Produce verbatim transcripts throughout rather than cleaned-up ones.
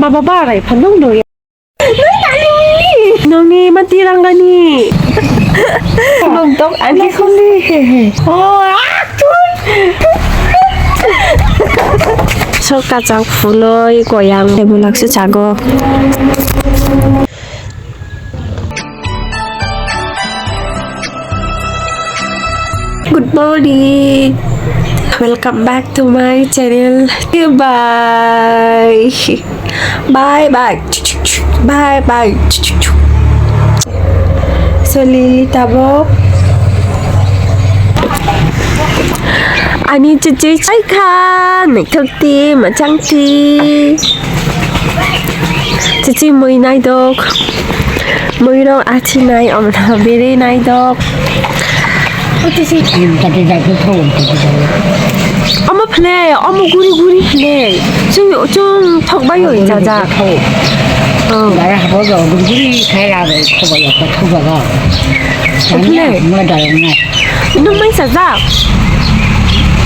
Baba barai pha nung nung ya. Nungni mati rangani. Nungtok ani kholi. Oh, ah, tun. Sok kachang phunoi koyang tebulak se chago. Good morning. Welcome back to my channel. Bye. Bye bye. Bye bye. Soli tabok. Ani chuchi chaikha, naithok ti, machang ti. Chuchi mui naidok. Mui rok achi nai, omna bere naidok. Omo phle, omo guri guri phle. Chung, chung thok bai oi jajak. Oh. Dara habo jo guri guri khai ra bai khobo ya ta thuba ga. Phle. Mo dara na. Nung mai sajak?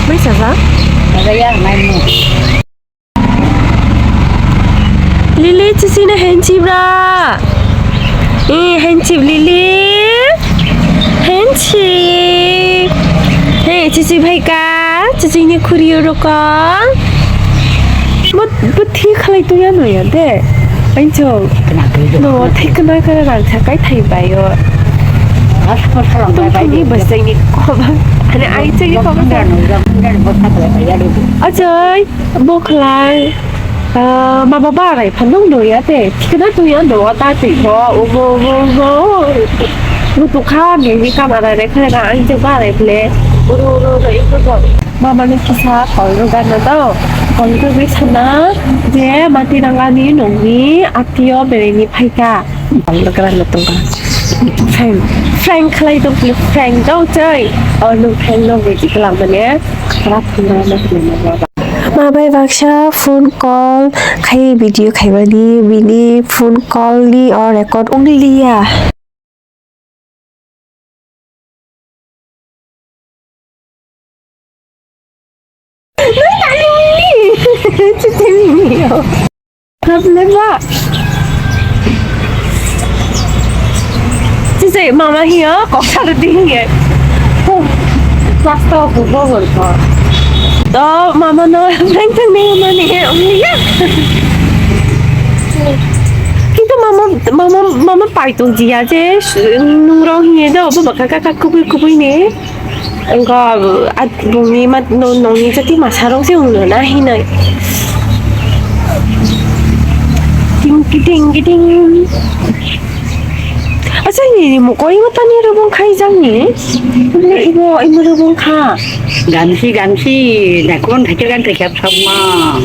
Mai sajak? Dara ya mai mo. Lily, chuchi no henchip ra. Eh, henchip Lily. Henchip. Hey, chuchi bhai ka. Chuchi ni khuri roko. Mo, mo thi khalai tu ya no ya de. Ain chong. No, thi kana kana rang cha kai thai bai yo. Tum thani basai ni koba. Ani ai chai ni koba. Achai. Bo khlai, ah, mama barai phan nung nung ya te, thikna tu ya do ta te ko, o bo bo bo, mutu kha ni ni kamara re khlai na ang je barai ple, uru uru uru uru uru. Mama ni kisa kol ru gan na do, kol ru bi sana, je mati nang ani nung ni atio bere ni phaika. Prank, prank khlai tong pili, prank do chai. Oh, nung prank do biji kelam mane. Khara phunga na phunga na ba. Ma bai baksa phone call khai video khaimani, bini phone call ni o record wng liya. Problema. Sisai mama hiyo kok sar ding ye. Pasta ko bogor ko. To mama no prank tang ne mani he ong ya. Kintu mama, mama, mama pai tong jia je nung rong hiye do bo baka kaka kubui kubui ne. Engko, ah, bungni mat, no, nongni jati masarok se wngno na hinoi. Ting, kiting, kiting. Asa ni, ni mukori matani rubung khai jang ni. Ibo, ibo, ibo rubung kha. Gamsi, gamsi, nakon thakir kan thakir sama.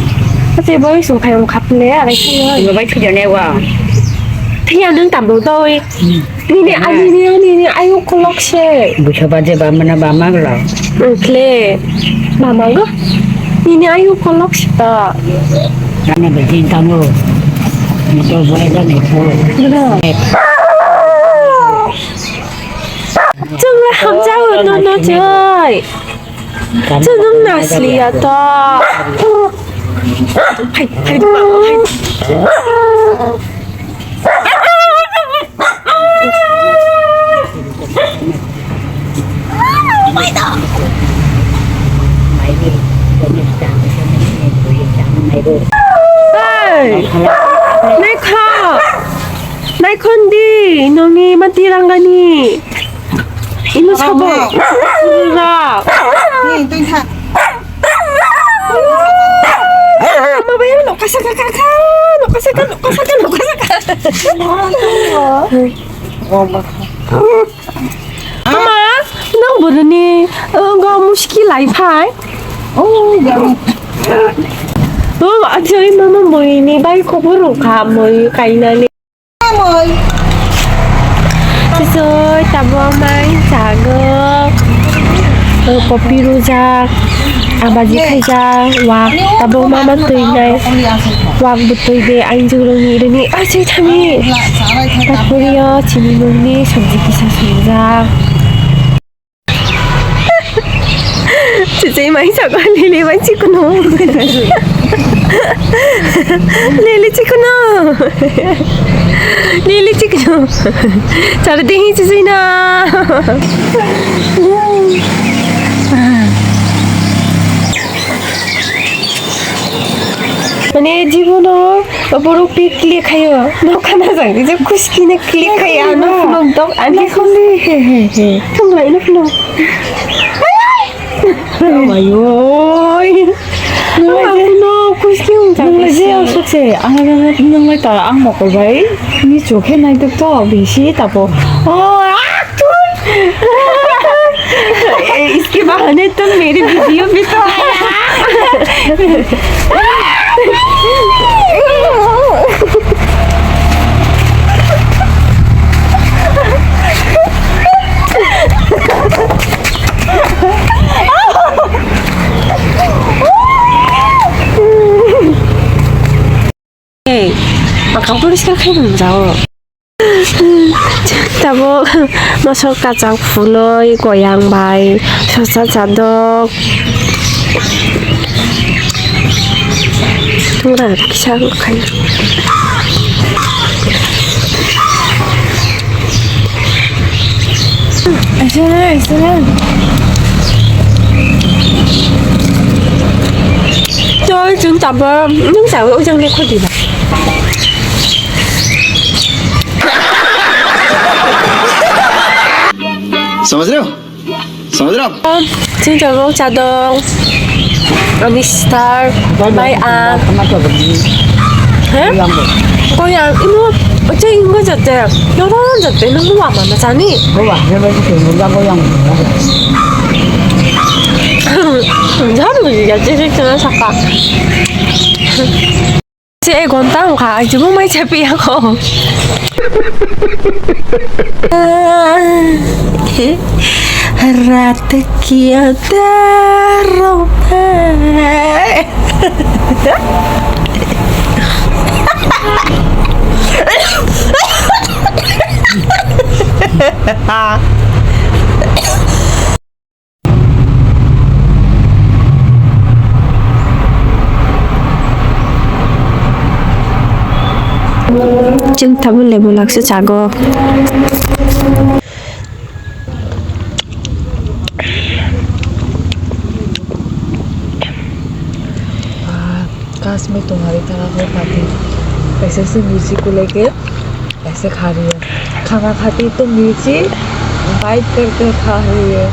Asa ibo isung khai wng khap le, arai khai. Ibo bai thujane wa. Thiya nung tambo doi. Nini ani, nini ani, nini ayu kolok se. Busa baje bamana bamang lo. Kle, bamang go. Nini ayu kolok se ta. Ana bejin tango. Motor boleh kan itu. Benar. Chunga hamjao no no joy. Chunung nasli ya to. Hai, hai, hai. Hey! Naikha! Naikhondi, nongni mati rangani. Ino sabo. Ra. Ni, tui tha. Mama bayang no kasa kaka kaka, no kasa kaka, no kasa kaka, no kasa kaka. Mama, nang boroni, eh, go mushkil lai phai. Oh, garu. Oh, achai mama moi ni bai khobor rokha, moi kainani. Moi. Sisoi tabo mai chago. Eh, kopi rujak. Abaji khaijak, wak, tabuk mama twi nai, wak bwtwi de, ainjwk rwngni rwni, ah, chai thani. Takhuriyo, chini nungni, sabji kisa swngjak. Chichai mai saka lili bai chikunu. Lili chikno. Lili chikno. Char ding hi chisina. Mane jibono borok pik lekhayo. Nokha na jang je kuski na lekhayo. Ano phunok dok ani kholi he he he. Thung lai no phunok. Ayoi. Nung lai je, no, kuski wng nung lai je, aswk se, ang lai, nung lai ta, ang mokol bai, ni chokhe nai tok to, bisi tapo. Oh, ah, tun. Eh, iske bahane tum mere video bhi to aaya. Ei, makhang poriskar khai nung jao. Tabuk mosok kachak phunui koyang bai sosa chadok. Tungra kisa khai. Aisana, aisana. Choi, chwng chaba, nwng chaba, ujang le khodi ba. समझ रहे हो? समझ रहे हो आप? Chini tabuk chadong, ani sister, bai ang. He? Koyang, imo, ocha ingo jate, noron jate, nung mo ama na chani? Jadu ya, chini chana saka. Se ek ghonta wngkha, ang chubui mai cha piya kho. Rat kiya daro hai. Chwng tabuk lebu laksu chago. काश मैं तुम्हारी तरह हो पाती। ऐसे ऐसे म्यूजिक को लेके ऐसे खा रही है। खाना खाती तो म्यूजिक वाइब करके खा रही है।